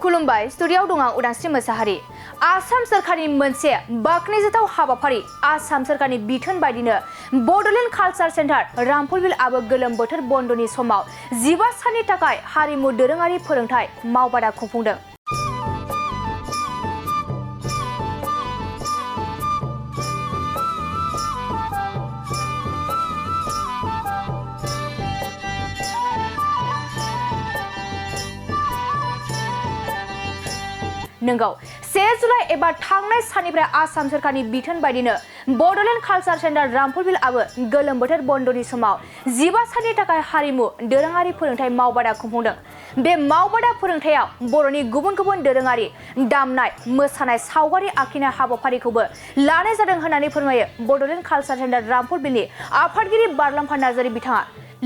खुलुमबाय स्टुडियाव दं आं उदांस्रि मोसाहारि। आसाम सोरखारनि मोनसे बाख्नायजाथाव हाबाफारि आसाम सोरखारनि बिथोन बायदिनो बड'लेण्ड कालचार सेन्टार रामफलबिल आबो गोलोम बोथोर बन्दनि समाव 15 साननि थाखाय हारिमु दोरोङारि फोरोंथाय मावबादा खुंफुंदों। नंगौ 1 जुलाइ एबा थांनाय साननिफ्राय आसाम सोरखारनि बिथोन बायदिनो बड'लेण्ड कालचार सेन्टार रामफलबिल आबो गोलोम बोथोर बन्दनि समाव 15 साननि थाखाय हारिमु दोरोङारि फोरोंथाय मावबादा खुंफुंदों। बे मावबादा फोरोंथायाव बर'नि गुबुन गुबुन दोरोङारि दामनाय मोसानाय सावगारि आखिनाय हाबाफारिखौबो लानाय जादों होननानै फोरमायो बड'लेण्ड कालचार सेन्टार रामफलबिलनि आफादगिरि बारलाम्फा नार्जारी बिथाङा।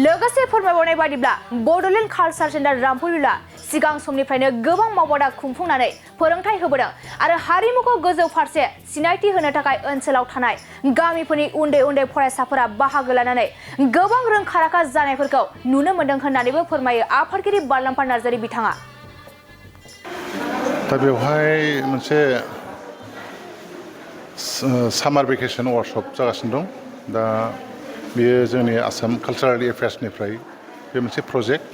लोगोसे फोरमायबावनाय बादिब्ला बड'लेण्ड कालचार सेन्टार रामफलबिलआ सिगां समनिफ्रायनो गोबां मावबादा खुंफुंनानै फोरोंथाय होबोदों आरो हारिमुखौ गोजौ फारसे सिनायथि होनो थाखाय ओनसोलाव थानाय गामिफोरनि उन्दै उन्दै फरायसाफोरा बाहागो लानानै गोबां रोंखा-राखा जानायफोरखौ नुनो मोनदों होननानैबो फोरमायो आफादगिरि बारलाम्फा नार्जारी बिथाङा। दा बेवहाय मोनसे सामार भेकेसन वर्कशप जागासिनो दं। दा बेयो जोंनि आसाम कालचारेल एफेयार्सनिफ्राय बे मोनसे प्रजेक्ट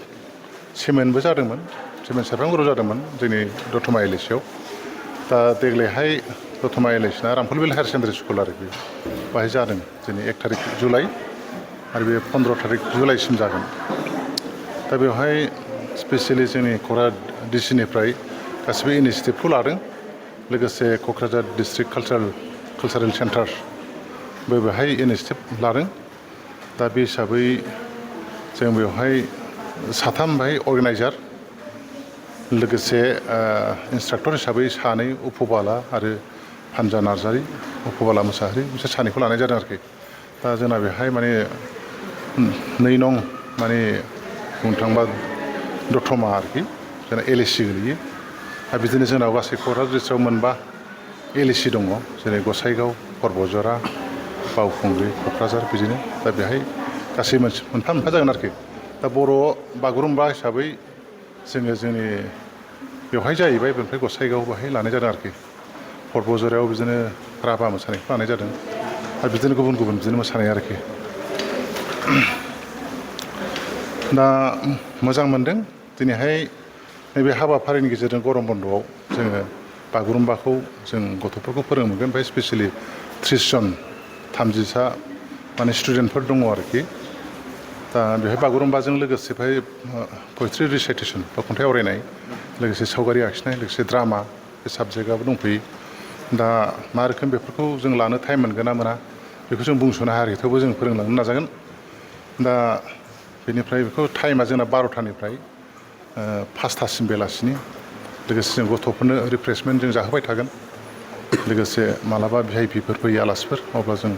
सेमोनबो जादोंमोन, सेमोन सेरफांगुरियाव जादोंमोन जोंनि दतमा एलएसियाव। दा देग्लायहाय दतमा एलएसिना रामफलबिल हायार सेकेन्डारि स्कुल आरो बेहाय जादों। दिनै 1 तारिख जुलाइ आरो बे 15 तारिख जुलाइसिम जागोन। दा बेवहाय स्पेसियेलि जोंनि क'क्राझार डिसिनिफ्राय गासिबो इनिसियेटिभखौ लादों। लोगोसे क'क्राझार डिस्ट्रिक्ट कालचारेल सेन्टार बेवहाय इनिसियेटिभ लादों। दा बे हिसाबै जों बेवहाय 3 बाहाय अर्गेनाइजार, लोगोसे इन्सट्राक्टर हिसाबै 2 उपबाला आरो फानजा नार्जारी, उपबाला मोसाहारि बिसोर 2खौ लानाय जादों आरोखि। दा जोंना बेहाय माने 2 नं माने बुंनो थाङोबा दतमा आरोखि जोंना एलएसि गोलैयो। दा बिदिनो जोंनाव गासै क'क्राझार डिस्ट्रिक्टआव 4 एलएसि दङ, जेरै गसाइगाव, परबतजरा, बावखुंग्रि, क'क्राझार बिदिनो। दा बेहाय गासै मोनफा मोनफा जागोन आरोखि। दा बर' बागुरुम्बा हिसाबै जोंनि बेवहाय जाहैबाय, बेनिफ्राय गसाइगाव बाहाय लानाय जादों आरोखि। परबतजरायाव बिदिनो राभा मोसानायखौ लानाय जादों आरो बिदिनो गुबुन गुबुन बिदिनो मोसानाय आरोखि। दा मोजां मोनदों दिनैहाय नैबे हाबाफारिनि गेजेरजों गरम बन्द'आव जोङो बागुरुम्बाखौ जों गथ'फोरखौ फोरोंनो मोनगोन। ओमफ्राय स्पेसियेलि 30 जन 30सा माने स्टुडेन्टफोर दङ आरोखि। दा बेहाय बागुरुम्बाजों लोगोसे बेहाय पयेट्रि रिसाइटेसन बा खन्थाइ आवरायनाय, लोगोसे सावगारि आखिनाय, लोगोसे ड्रामा बे साबजेक्टआबो दंफैयो। दा मा रोखोम बेफोरखौ जों लानो टाइम मोनगोन ना मोना बेखौ जों बुंस'नो हाया आरोखि। थेवबो जों फोरोंलांनो नाजागोन। दा बेनिफ्राय बेखौ टाइमा जोंना 12टानिफ्राय 5टासिम बेलासिनि। लोगोसे जों गथ'फोरनो रिफ्रेसमेन्ट जों जाहोबाय थागोन। लोगोसे मालाबा भिआइपिफोर फैयो आलासिफोर, अब्ला जों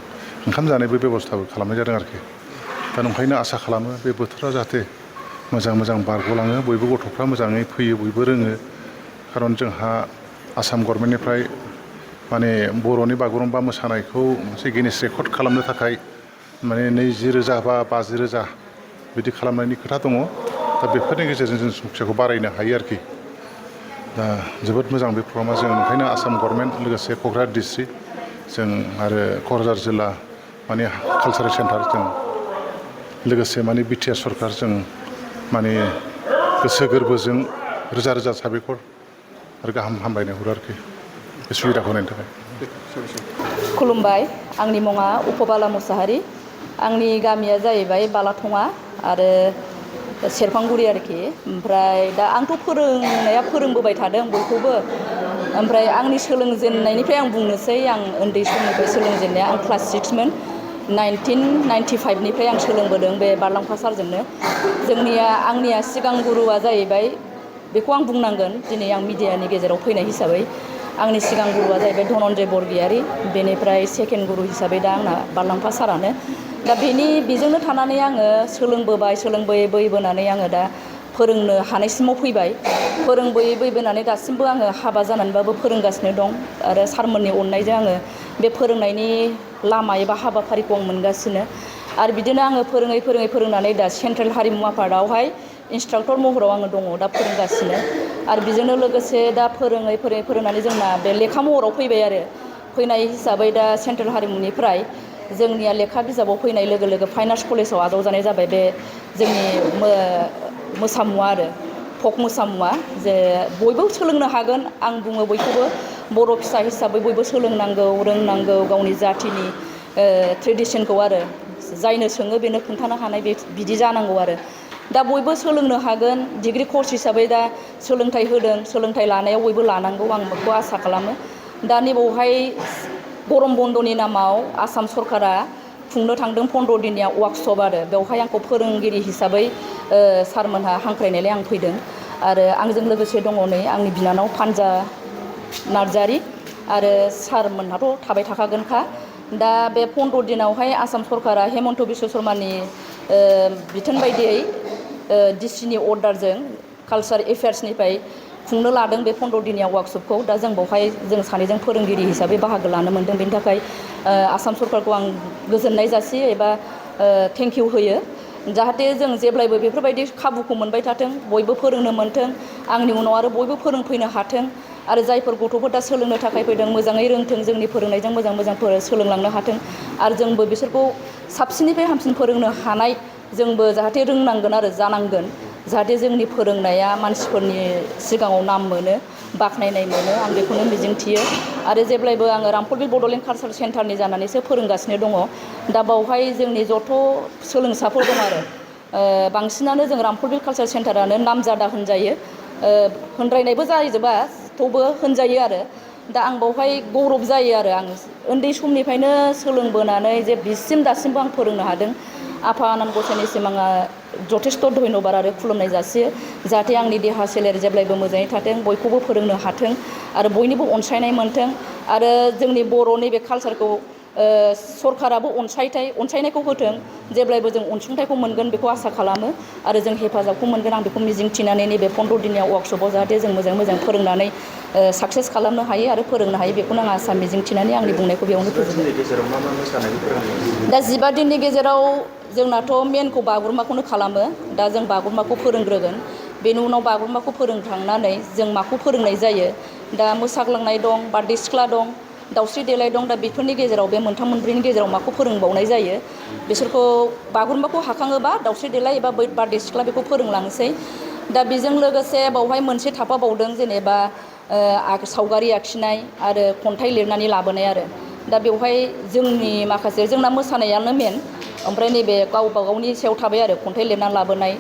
ओंखाम जानायबो बेबस्थाबो खालामनाय जादों आरोखि। दा नंखायनो आसा खालामो बे बोथोरा जाहाथे मोजां बारग'लाङो, बयबो गथ'फ्रा मोजाङै फैयो, बयबो रोङो। खारन जोंहा आसाम गभर्नमेन्टनिफ्राय माने बर'नि बागुरुम्बा मोसानायखौ मोनसे गिनिस रेकर्ड खालामनो थाखाय माने 20,000 बा 50,000 बिदि खालामनायनि खोथा दङ। दा बेफोरनि गेजेरजों जों संख्याखौ बारायनो हायो आरोखि। दा जोबोद मोजां बे प्रग्रामा। जों ओंखायनो आसाम गभर्नमेन्ट लोगोसे क'क्राझार डिस्ट्रिक्ट जों आरो क'क्राझार जिल्ला माने कालचारेल सेन्टार जों लोगोसे माने बिटिआर सरकार जों माने गोसो गोरबोजों रोजा रोजा साबायखर आरो गाहाम हामलायनाय हरो आरोखि बे सुबिदाखौ होनायनि थाखाय। खुलुमबाय, आंनि मुङा उपबाला मोसाहारि। आंनि गामिया जाहैबाय बालाथङा आरो सेरफांगुरि आरोखि। ओमफ्राय दा आंथ' फोरोंबोबाय थादों बयखौबो। ओमफ्राय आंनि सोलोंजेननायनिफ्राय आं बुंनोसै, आं उन्दै समनिफ्राय सोलोंजेननाया आं क्लास 6मोन। 1995निफ्राय आं सोलोंबोदों बे बारलाम्फा सारजोंनो। आंनिया सिगां गुरुआ जाहैबाय, बेखौ आं बुंनांगोन दिनै आं मिडियानि गेजेराव फैनाय हिसाबै। आंनि सिगां गुरुआ जाहैबाय धनन्जय बरगयारि। बेनिफ्राय सेकेन्ड गुरु हिसाबै दा आंना बारलाम्फा सारानो। दा बेजोंनो थानानै आङो सोलोंबोनानै आङो दा फोरोंनो हानायसिमाव फैबाय। फोरोंबोनानै दासिमबो आङो हाबा जानानैबाबो फोरोंगासिनो दं। आरो सारमोननि अननायजों आङो बे फोरोंनायनि लामा एबा हाबाफारिखौ आं मोनगासिनो। आरो बिदिनो आङो फोरोङै फोरोंनानै दा सेन्ट्रेल हारिमु आफादावहाय इन्सट्राक्टर महराव आङो दङ दा फोरोंगासिनो आरो बेजोंनो लोगोसे दा फोरोंनानै जोंना बे लेखा महराव फैबाय आरो फैनाय हिसाबै दा सेन्ट्रेल हारिमुनिफ्राय जोंनिया लेखा बिजाबाव फैनाय लोगो लोगो फाइन आर्ट्स कलेजाव आजावजानाय जाबाय बे जोंनि मोसामुवा आरो फक मोसामुवा जे बयबो सोलोंनो हागोन आं बुङो बयखौबो बर' फिसा हिसाबै बयबो सोलोंनांगौ रोंनांगौ गावनि जाथिनि ट्रेडिसनखौ आरो जायनो सोङो बेनो खोन्थानो हानाय बिदि जानांगौ आरो दा बयबो सोलोंनो हागोन डिग्री कर्स हिसाबै दा सोलोंथाइ होदों सोलोंथाइ लानायाव बयबो लानांगौ आं बेखौ आसा खालामो दा नैबावहाय गरम बन्दनि नामाव आसाम सरकारा खुंनो थांदों 15 दिननिया वार्कशप आरो बेवहाय आंखौ फोरोंगिरि हिसाबै सारमोनहा हांख्रायनायलाय आं फैदों आरो आंजों लोगोसे दङ नै आंनि बिनानाव पान्जा नार्जारि आरो सारमोनहाथ' थाबाय थाखागोनखा दा बे 15 दिनावहाय आसाम सरकारा हेमन्त बिश्व शर्मानि बिथोन बायदियै डिसिनि अर्डारजों कालचार एफेयार्सनिफ्राय खुंनो लादों बे 15 दिननिया वार्कशपखौ दा जों बावहाय जों सानैजों फोरोंगिरि हिसाबै बाहागो लानो मोन्दों बेनि थाखाय आसाम सरकारखौ आं गोजोननाय जासियो एबा थेंक इउ होयो जाहाथे जों जेब्लायबो बेफोरबायदि खाबुखौ मोनबाय थाथों बयबो फोरोंनो मोन्थों आंनि उनाव आरो बयबो फोरोंफैनो हाथों आरो जायफोर गथ'फोर दा सोलोंनो थाखाय फैदों मोजाङै रोंथों जोंनि फोरोंनायजों मोजां सोलोंलांनो हाथों आरो जोंबो बिसोरखौ साबसिननिफ्राय हामसिन फोरोंनो हानाय जोंबो जाहाथे रोंनांगोन आरो जानांगोन जाहाथे जोंनि फोरोंनाया मानसिफोरनि सिगाङाव नाम मोनो बाख्नायनाय मोनो आं बेखौनो मिजिंथियो आरो जेब्लायबो आङो रामफलबिल बड'लेण्ड कालचार सेन्टारनि जानानैसो फोरोंगासिनो दङ दा बावहाय जोंनि जथ' सोलोंसाफोर दं आरो बांसिनानो जों रामफलबिल कालचार सेन्टारानो नामजादा होनजायो होनद्रायनायबो जाजोबा थेवबो होनजायो आरो दा आं बावहाय गौरब जायो आरो आं उन्दै समनिफ्रायनो सोलोंबोनानै जे बिसिम दासिमबो आं फोरोंनो हादों आफा आनान गसाइनिसिम आङो जथेस्थ' धन्यबाद आरो खुलुमनाय जासियो जाहाथे आंनि देहा सोलेर जेब्लायबो मोजाङै थाथों बयखौबो फोरोंनो हाथों आरो बयनिबो अनसायनाय मोनथों आरो जोंनि बर'नि बे कालचारखौ सरकाराबो अनसायनायखौ होथों जेब्लायबो जों अनसुंथाइखौ मोनगोन बेखौ आसा खालामो आरो जों हेफाजाबखौ मोनगोन आं बेखौ मिजिंथिनानै नैबे 15 दिननिया वार्कशपआव जाहाथे जों मोजाङै फोरोंनानै साक्सेस खालामनो हायो आरो फोरोंनो हायो बेखौनो आं आसा मिजिंथिनानै आंनि बुंनायखौ बेयावनो फोजोबबाय दा 15 दिननि गेजेराव जोंनाथ' मेनखौ बागुरुम्बाखौनो खालामो दा जों बागुरुम्बाखौ फोरोंग्रोगोन बेनि उनाव बागुरुम्बाखौ फोरोंखांनानै जों माखौ फोरोंनाय जायो दा मोसाग्लांनाय दं बारदै सिख्ला दं दाउस्रि देलाय दं दा बेफोरनि गेजेराव बे मोनथाम मोनब्रैनि गेजेराव माखौ फोरोंबावनाय जायो बिसोरखौ बागुरुम्बाखौ हाखाङोबा दाउस्रि देलाय एबा बारदै सिख्ला बेखौ फोरोंलांसै दा बेजों लोगोसे बावहाय मोनसे थाफाबावदों जेनेबा सावगारि आखिनाय आरो खन्थाइ लिरनानै लाबोनाय आरो दा बेवहाय जोंनि माखासे जोंना मोसानायानो मेन ओमफ्राय नैबे गावबा गावनि सायाव थाबाय आरो खन्थाइ लिरनानै लाबोनाय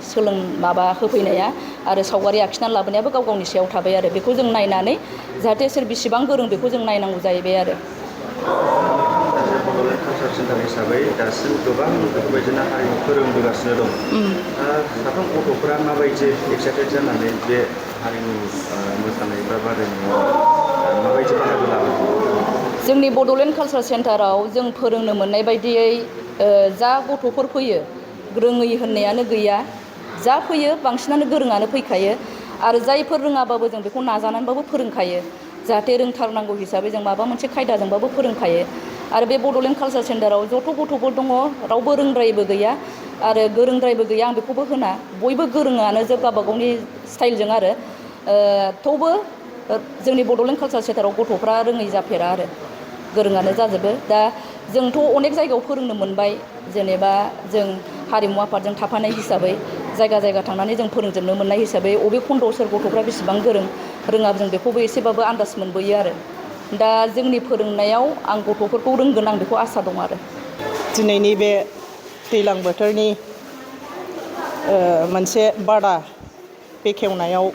होफैनाया आरो सावगारि आखिनानै लाबोनायाबो गाव गावनि सायाव थाबाय आरो बेखौ जों नायनानै जाहाथे सोर बेसेबां गोरों बेखौ जों नायनांगौ जाहैबाय आरो बड'लेण्ड कालचार सेन्टार हिसाबै दासिम गोबां बेफोरबायदिनो हारिमु फोरोंबोगासिनो दं साफ्रोम गथ'फोरा माबायदि एक्साइटेड जानानै बे हारिमु मोसानाय बा बादायनायाव माबायदि बाहागो लादों जोंनि बड'लेण्ड कालचार सेन्टाराव जों फोरोंनो मोननाय बायदियै जा गथ'फोर फैयो रोङै होननायानो गैया जा फैयो बांसिनानो गोरोङानो फैखायो आरो जायफोर रोङाबाबो जों बेखौ नाजानानैबाबो फोरोंखायो जाहाथे रोंथारनांगौ हिसाबै जों माबा मोनसे खायदाजोंबाबो फोरोंखायो आरो बे बड'लेण्ड कालचार सेन्टाराव जथ' गथ'फोर दङ रावबो रोंद्रायबो गैया आरो गोरोंद्रायबो गैया आं बेखौबो होना बयबो गोरोङानो जोब गावबा गावनि स्टाइलजों आरो थेवबो जोंनि बड'लेण्ड कालचार सेन्टाराव गथ'फ्रा रोङै जाफेरा आरो गोरोङानो जाजोबो दा जोंथ' अनेक जायगायाव फोरोंनो मोनबाय जेनेबा जों हारिमु आफादजों थाफानाय हिसाबै जायगा थांनानै जों फोरोंजोबनो मोननाय हिसाबै अबे खन्द'आव सोर गथ'फ्रा बेसेबां गोरों रोङा जों बेखौबो एसेबाबो आन्दाज मोनबोयो आरो दा जोंनि फोरोंनायाव आं गथ'फोरखौ रोंगोन आं बेखौ आसा दं आरो दिनैनि बे दैज्लां बोथोरनि मोनसे बादा बेखेवनायाव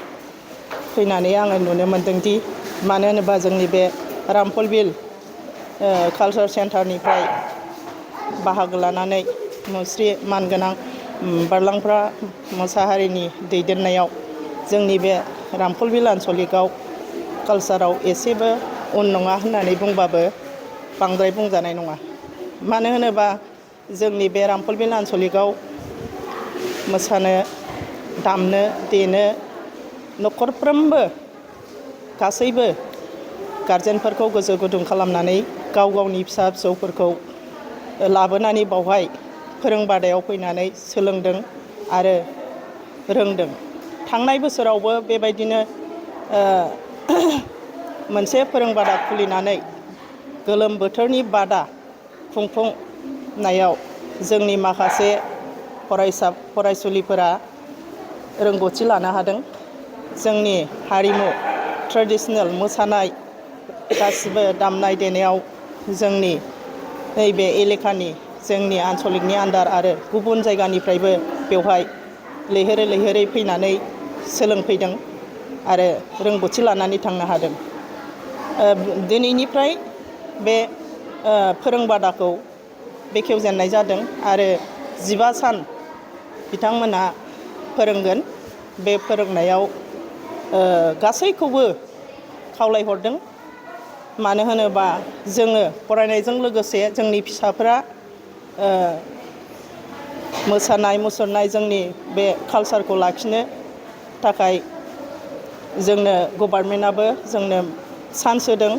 फैनानै आङो नुनो मोनदोंदि मानो होनोबा जोंनि बे रामफलबिल कालचार सेन्टारनिफ्राय बाहागो लानानै मुस्रि मानगोनां बारलांफा मोसाहारिनि दैदेननायाव जोंनि बे रामफलबिल आन्सलिकआव कालचाराव एसेबो उन नङा होननानै बुंबाबो बांद्राय बुंजानाय नङा मानो होनोबा जोंनि बे रामफलबिल आन्सलिकआव मोसानो दामनो देनो न'खरफ्रोमबो गासैबो गारजेनफोरखौ गोसो गुदुं खालामनानै गाव गावनि फिसा फिसौफोरखौ लाबोनानै बावहाय फोरोंबादायाव फैनानै सोलोंदों आरो रोंदों। थांनाय बोसोरावबो बेबायदिनो मोनसे फोरोंबादा खुलिनानै गोलोम बोथोरनि बादा खुंफुंनायाव जोंनि माखासे फरायसुलिफोरा रोंगौथि लानो हादों। जोंनि हारिमु ट्रेडिशनेल मोसानाय गासिबो दामनाय देनायाव जोंनि नैबे एलेकानि जोंनि आनसलिकनि आन्दार आरो गुबुन जायगानिफ्रायबो बेवहाय लैहोरै फैनानै सोलोंफैदों आरो रोंगौथि लानानै थांनो हादों। दिनैनिफ्राय बे फोरोंबादाखौ बेखेवजेननाय जादों आरो 15 सान बिथांमोनहा फोरोंगोन। बे फोरोंनायाव गासैखौबो खावलायहरदों। मानो होनोबा जोङो फरायनायजों लोगोसे जोंनि फिसाफोरा मोसानाय मुसुरनाय जोंनि बे कालसारखौ लाखिनो थाखाय जोंनो गभर्नमेन्टआबो जोंनो चान्स होदों।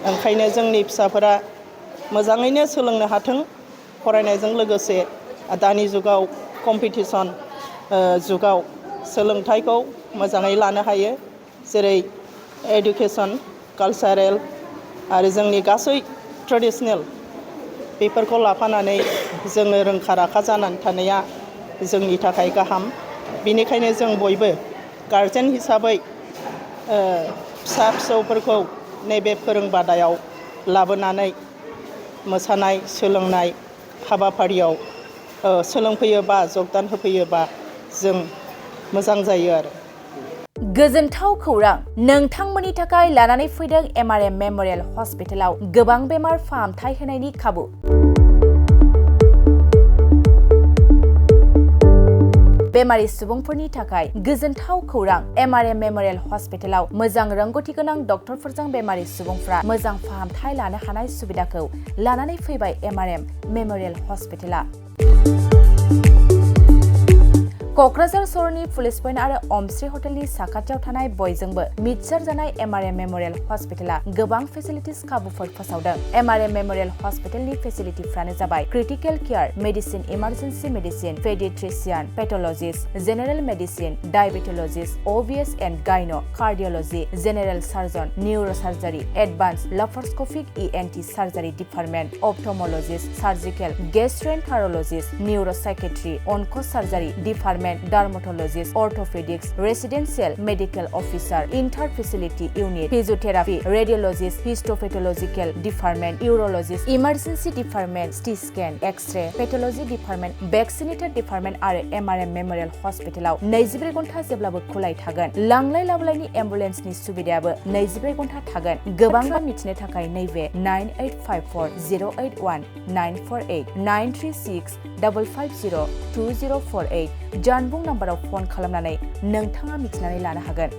ओंखायनो जोंनि फिसाफोरा मोजाङैनो सोलोंनो हाथों। फरायनायजों लोगोसे दानि जुगाव कम्पिटिसन जुगाव सोलोंथाइखौ मोजाङै लानो हायो। जेरै एडुकेसन, कालसारेल आरो जोंनि गासै ट्रेडिशनेल बेफोरखौ लाफानानै जोङो रोंखा राखा जानानै थानाया जोंनि थाखाय गाहाम। बेनिखायनो जों बयबो गारजेन हिसाबै फिसा फिसौफोरखौ नैबे फोरोंबादायाव लाबोनानै मोसानाय सोलोंनाय हाबाफारियाव सोलोंफैयोबा जगदान होफैयोबा जों मोजां जायो आरो। गोजोनथाव खौरां, नोंथांमोननि थाखाय लानानै फैदों MRM मेम'रियेल हस्पिटालाव गोबां बेमार फाहामथाय होनायनि खाबु। बेमारि सुबुंफोरनि थाखाय गोजोनथाव खौरां, MRM मेम'रियेल हस्पिटालाव मोजां रोंगौथि गोनां डक्टरफोरजों बेमारि सुबुंफ्रा मोजां फाहामथाय लानो हानाय सुबिदाखौ लानानै फैबाय MRM मेम'रियेल हस्पिटाला। क'क्राझार सहरनि पुलिस पइन्ट आरो अमश्री हटेलनि साखाथियाव थानाय बयजोंबो मिथिसार जानाय MRM मेम'रियेल हस्पिटाला गोबां फेसिलिटिस खाबुफोर फोसावदों। MRM मेम'रियेल हस्पिटालनि फेसिलिटिफ्रानो जाबाय critical care, medicine, emergency medicine, paediatrician, pathologist, general medicine, diabetologist, OBS and gynae, cardiology, general surgeon, neuro surgery, advance laparoscopic ENT surgery department, ophthalmologist, surgical, gastroenterologist, neuro psychiatry, onco' surgery department, dermatologist, orthopaedics, residential medical officer, inter facility unit, physiotherapy, radiologist, histopathological department, urologist, emergency department, CT scan, x ray, pathology department, vaccinator department आरो MRM memorial हस्पिटालाव 24 घन्टा जेब्लाबो खुलाय थागोन। लांलाय लाबोलायनि एम्बुलेन्सनि सुबिदायाबो 24 घन्टा थागोन। गोबां मिथिनो थाखाय नैबे 9854081948 93655020048 जानबुं नाम्बाराव फन खालामनानै नोंथाङा मिथिनानै लानो हागोन।